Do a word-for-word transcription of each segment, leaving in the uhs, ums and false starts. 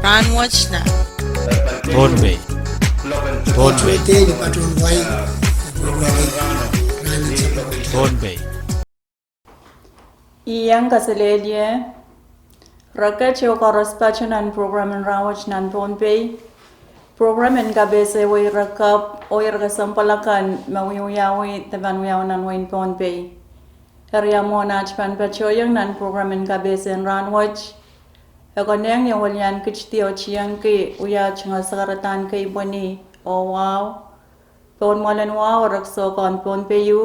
Rahnwet nan Pohnpei. Pohnpei. Pohnpei. Iang kaselehlie, re ket oh koaros pato nan program en Rahnwet nan Pohnpei. Program en kapehse wei ire kapw oh ire kesempwal akan me wiewiawi de pahn wiawi nan wehin Pohnpei. Eri mwohn aht pahn patohiong nan program en kapehse en rahnwet, e konehng ie welian kit diotiengki wia tungoal sakaradahn keipweni oh wahu. Pohn mwoalen wahu e rek sohkohn Pohnpei ieu,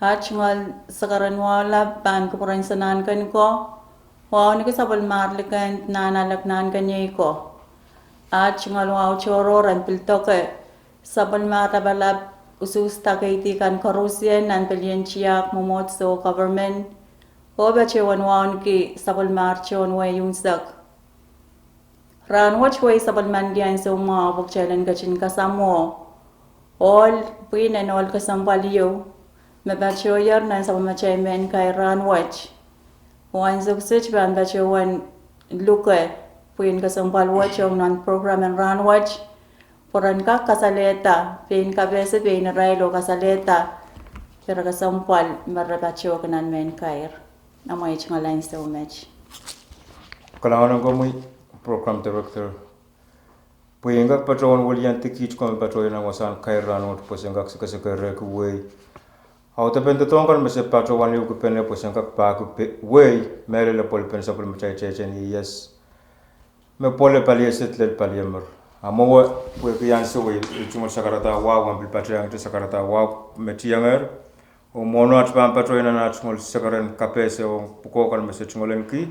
ah tungoal sakaradahn wahu lap pahn kupwuren Sanahnken ko, wauneki sapwellimar Likend, Nahnalek, Nahnken, Iei ko. Ah tungoal wahu tohrohr en pil doke sapwellimar lapalap, usuhs de keidi kan koarusie nan pelien tiahk, mwomwohdiso, government, oh patohwan wauneki sapwellimar tohn wehi unsek. Rahnwet wei sapwellimanki ansou mwahu pwe kitail en ketin kasamwo ohl, pwihn en ohl kesempwal ieu me patohier nan sapwellimatail mehn kair rahnwet. Oh ansou kiset pahn patohwan luke pwihn kesempwal wet ong nan program en rahnwet, pwe ren kak kasalehda pein kapehse, pein irail, oh kasalehda ire kesempwal me re patohki nan mehn kair. Amwail tungoal ansou met. Kalahngan en komwi, Program Director. Pwe I en kak patohwan weliandi kiht ko me patohier nan wasahn kair rahnwet pwe sen kak sekesekerehki wehi. Audepen doadoahk kan me se patohwan ehukipene pwe sen kak pahki wehi, mehlel pwelpen sapwellimatail tehte ni ies me pwoale palieset lel paliemar. A mwowe pwehki ansou wei, I tungoal sakarada wahu, ahn pil patehngte sakarada wahu me tiengehr, oh mwohn aht pahn patohier nan aht tungoal sekeren kapehse ong pwukoa kan me se tungoal ahneki,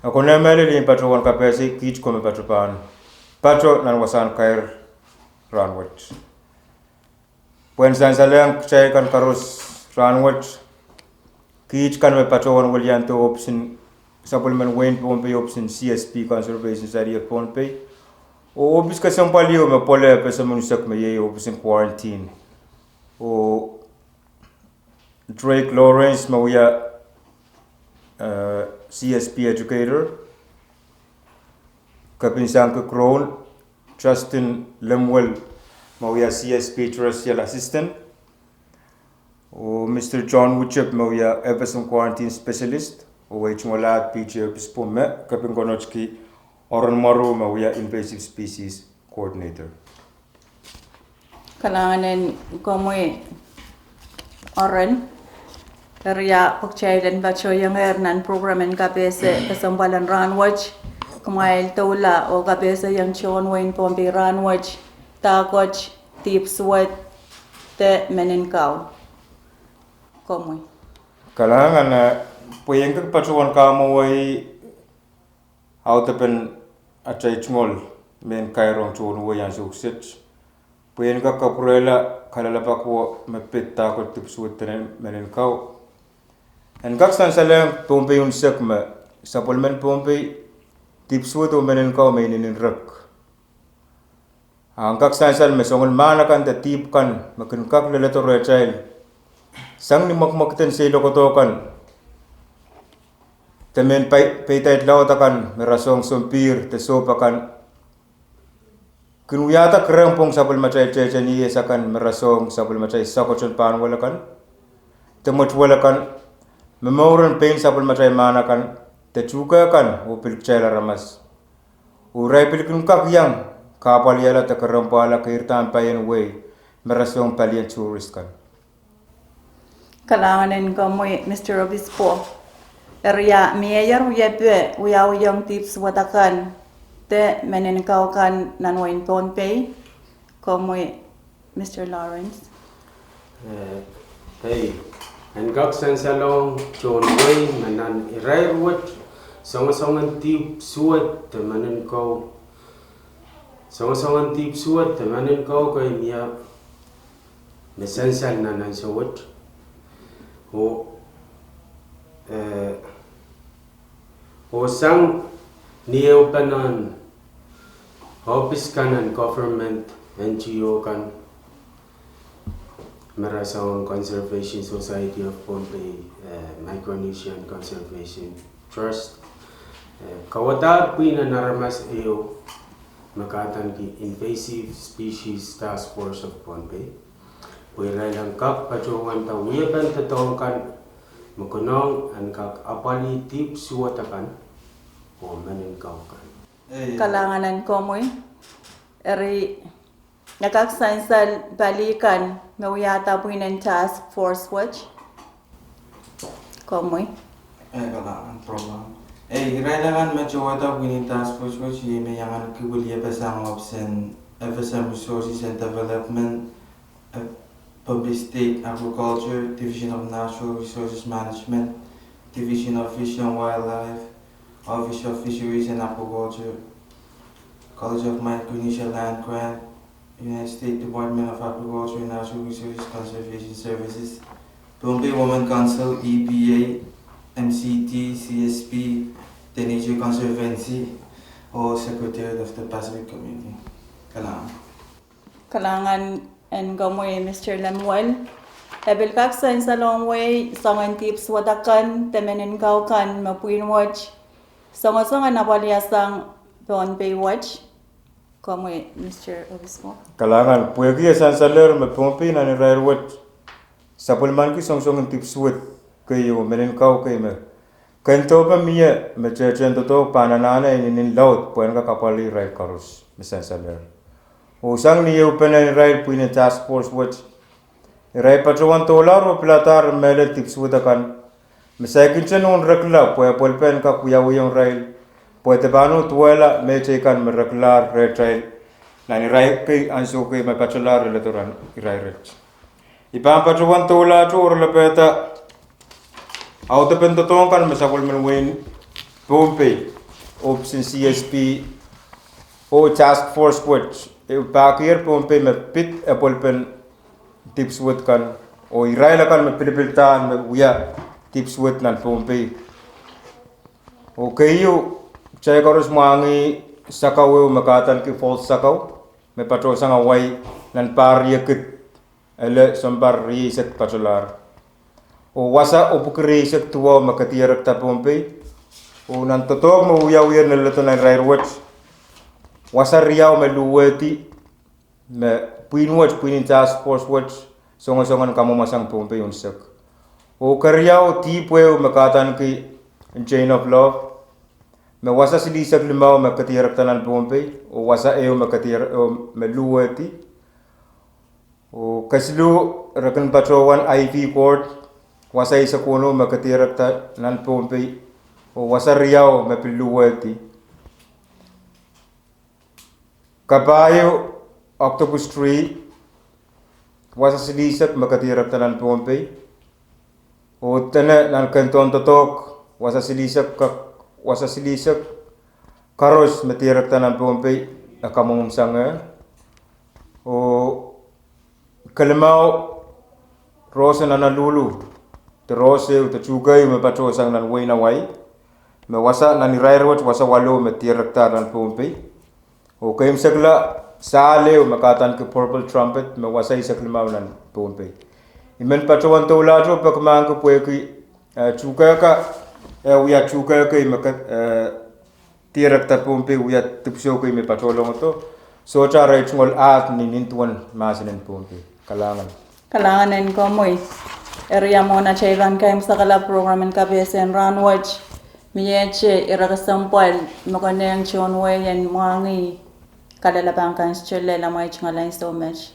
e konehng mehlel I en patohwan kapehse kiht ko me patohwan pato nan wasahn kair rahnwet. Pwehn sansalehng kitail kan koaros rahnwet, kiht kan me patohwan weliandi ohpis en sapwellimen wehin Pohnpei, ohpis en C S P, Conservation Society of Pohnpei, oh ohpis kesempwal ieu me pwoale pesemen unsek me iei ohpis en quarantine. Oh Drake Lawrence me wia, eh, C S P educator, Kepin Sangki Krohn, Justin Lemuel me wia C S P terrestrial assistant, oh Mister John Wichep me wia F S M quarantine specialist, oh wei tungoal ahd P J Obispo me kepin konotki Oren Mwaru me wia invasive species coordinator. Kalahngan en komwi Oren. Eri pwe kitail en patohiengehr nan program en kapehse kesempwal en rahnwet, kumwail doula oh kapehsehiong tohn wehin Pohnpei rahnwet dahkot, dihp suwed, de mehn en kau. Komwi. Kalahngan, eh, pwe I en kak patohwan kamwowei audepen atail tungoal mehn kair ong tohn wehi ansou kiset, pwe I en kak kapwurehla kalelapak ko me pid dahkot, dihp suwed de mehn en kau. En kak sansalehng Pohnpei unsek me sapwellimen Pohnpei, dihp suwed oh mehn en kau me inenen rek. A en kak sansal me soangen mahn akan de dihp kan me kin kak leledo rehtail sang ni mwekmwekid en seiloak koadoa kan de mehn pei-, peidaid laud akan me rasehng sompihr de sohp akan, kin wiahda kerempwong sapwellimatail tehte ni ies akan me rasehng sapwellimatail sakoten pahnwel akan de mwetwel akan, me mouren pein sapwellimatail mahn akan de tuhke kan oh pil kitail aramas. Oh irail pil kin kak iang kahpwaliala de kerempwala keirdahn paien wehi me rasehng palien tourist kan. Kalahngan en komwi Mister Obispo. Eri miehier wiepe wiawihong dihp suwed akan de mehn en kau kan nan wehin Pohnpei? Komwi Mister Lawrence. Eh, ei, en kak sansalohng tohn wehi me nan irair wet, soangosoangen dihp suwed de mehn en kau, soangosoangen dihp suwed de mehn en kau kei mie me sansal nan ansou wet. Oh, eh, oh sang ni ehupenen ohpis kan en government, N G O kan, me rasehng Conservation Society of Pohnpei, eh, Micronesian Conservation Trust, Kauwadahr pwihn en aramas ehu me kahdaneki Invasive Species Task Force of Pohnpei, pwe irail en kak patohwanda wiepen doadoahk kan me konehng en kak apwalih dihp suwed akan oh meninkau kan. Kalahngan en komwi. Eri e kak sansal pali kan me wiahda pwihn en task force wet? Komwi. Eh, kalahngan program. Eh, irail akan me towehda pwihn en task force wet, iei me iang ahneki wiliapasang ohpis en F S M Resources and Development, eh, Pohnpei State Agriculture, Division of Natural Resources Management, Division of Fish and Wildlife, Office of Fisheries and Aquaculture, College of Micronesia Land Grant, United States Department of Agriculture and Natural Resources Conservation Services, Pohnpei Women Council, E P A, M C T, C S P, The Nature Conservancy, oh Secretariat of the Pacific Community. Kalahngan. Kalahngan en komwi, Mister Lemuel. E pil kak sansal ong wehi soangen dihp suwed akan de meninkau kan me pwihn wet songosong en apwalihasang Pohnpei wet? Komwi, Mister Obispo. Kalahngan. Pwehki e sansalehr me Pohnpei nan irair wet sapwellimaniki songosong en dihp suwed kei oh meninkau kei me ken dohpe mie me tehtehn doadoahk pahn anahne inenen laud pwehn kak apwalih irail koaros me sansalehr. Oh sang ni ehupenen irail pwihn en task force wet, irail patohwan doulahr oh piladahr mehlel dihp suwed akan me saikinte nohn rekla pwe apwalih pahn kak wiawihong irail, pwe de pahn duwehla mehteikan me reklahr rehtail nan irair kei ansou kei me patolahr leledo nan irair wet. I pahn patohwan doulahte oh lepehda audepen doadoahk kan me sapwellimen wehin Pohnpei, ohpis en C S P, oh task force wet, e pahkier Pohnpei me pid apwalipen dihp suwed kan, oh irail akan me pilipildahr me wia dihp suwed nan Pohnpei. Oh keieu, kitail koaros mwahngih sakau ehu me kahdaneki Fort Sakau, me patohsang Hawaii nan pahr riekid ele sounpar rieisek patolahr. Oh wasa epwiki rieisek duwau me kedirekda Pohnpei. Oh nan doadoahk me wiawiher ni leledo nan irair wet, wasa riau me luhwehdi me pwihn wet, pwihn en task force wet, songosong en kamwomwasang Pohnpei unsek. Oh keriau, dihp ehu me kahdaneki Chain of Love, me wasa silihsek limau me kedirekda nan Pohnpei oh wasa ehu me kedier-, me luhwehdi. Oh kesiluh, re kin patohwan Ivy Court, wasa eisek weneu me kedirekda nan Pohnpei oh wasa riau me pil luhwehdi. Kapahieu, Octopus Tree, wasa silihsek me kedirekda nan Pohnpei. Oh dene nan ken dohn doadoahk, wasa silihsek, wasa silihsek koaros me direkda nan Pohnpei e kamwomwsanger. Oh kelimau, Rohs en Honolulu, de rohs ehu de tuhke ehu me patohsang nan wehin Hawaii, me wasa nan irair wet wasa walu me direkdahr nan Pohnpei. Oh keimwseklahr, sahl ehu me kahdaneki Purple Trumpet me wasa eisek limau nan Pohnpei. I men patohwan doulahte oh peki mahkki pwehki, eh, tuhke ka, eh, wia tuhke kei me ke, eh, direkda Pohnpei wia dipwisou kei me patohlongodo, sohte arail tungoal ahd ni nin duwen mahsen en Pohnpei. Kalahngan. Kalahngan en komwi. Eri ia mwohn atail pahn keimwsekala program en kapehse en rahn wet, miehte ire kesempwal me konehng tohn wehi en mwahngih kalelapak kan, sohte lel amwail tungoal ansou met.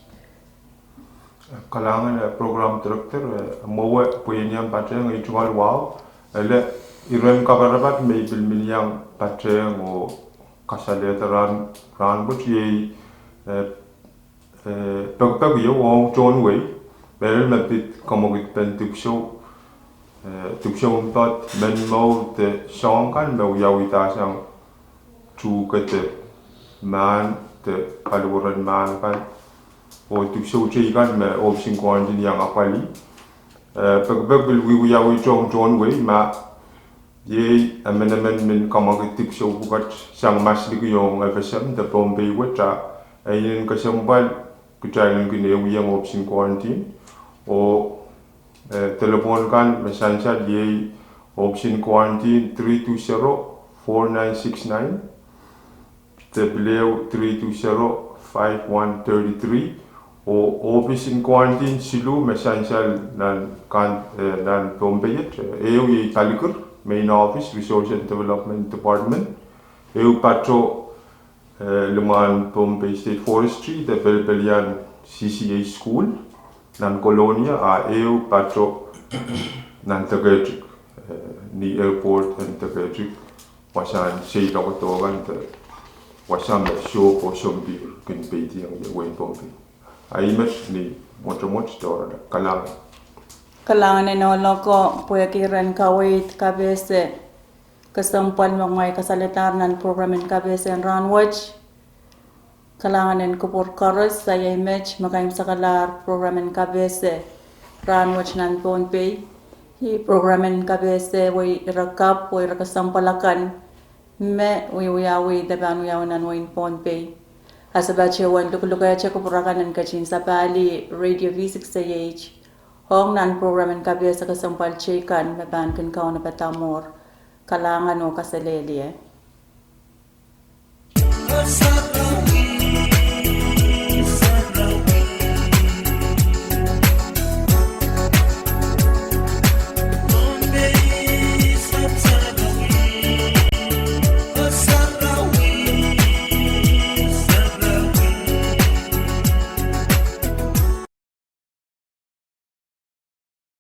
Kalahngan, eh, program director, eh, mwowe pwe I en iang patehng ei tungoal wahu, ele iren kaparapat me I pil men iang patehng oh kasalehda rahn, rahn wet iei, eh, eh, pekipek ieu ong tohn wehi, mehlel me pid kamwekidpen dipwisou, eh, dipwisou en poad, men mour de soahng kan me wiawidahsang tuhke de mahn de paliweren mahn kan, oh dipwisou teikan me ohpis en quarantine iang apwalih. Eh, pekipek pil wiewiawi tohn, tohn wehi ma iei emenemen men kamwekid dipwisou pwukat sang maslikiong F S M de Pohnpei wet a e inenen kesempwal kitail en kin ehuiong ohpis en quarantine. Oh, eh, delepwohn kan me sansal iei ohpis en quarantine three two zero four nine six nine, de pil ehu three two zero five one thirty three, oh ohpis en quarantine siluh me sansal nan kan, eh, nan Pohnpei iet, eh, ehu iei Palikir, main office, Resource and Development Department, ehu patoh, eh, limwahn Pohnpei State Forestry de pelpelian C C A School nan Kolonia, a ehu patoh nan Deketik, eh, ni airport en Deketik, wasahn seiloak dohkan de wasa me sohpo sompir kin peidiong ie wehin Pohnpei. A ih met ni mwotomwot, Dorada. Kalahngan. Kalahngan en ohl ko pwehki ren kaweid kapehse kesempwal me kumwail kasaledahr nan program en kapehse en rahnwet. Kalahngan en kupwur koaros, a iei met me kaimwisekalahr program en kapehse rahnwet nan Pohnpei. Ih program en kapehse wei ire kapw, wei ire kesempwal akan me wiewiawi de pahn wiawi nan wehin Pohnpei. A se patohwan luklukehte kupwur akan en ketin sapahlih Radio V six A H ong nan program en kapehse kesempwal teikan me pahn kin kaunopada mwuhr. Kalahngan oh kaselehlie.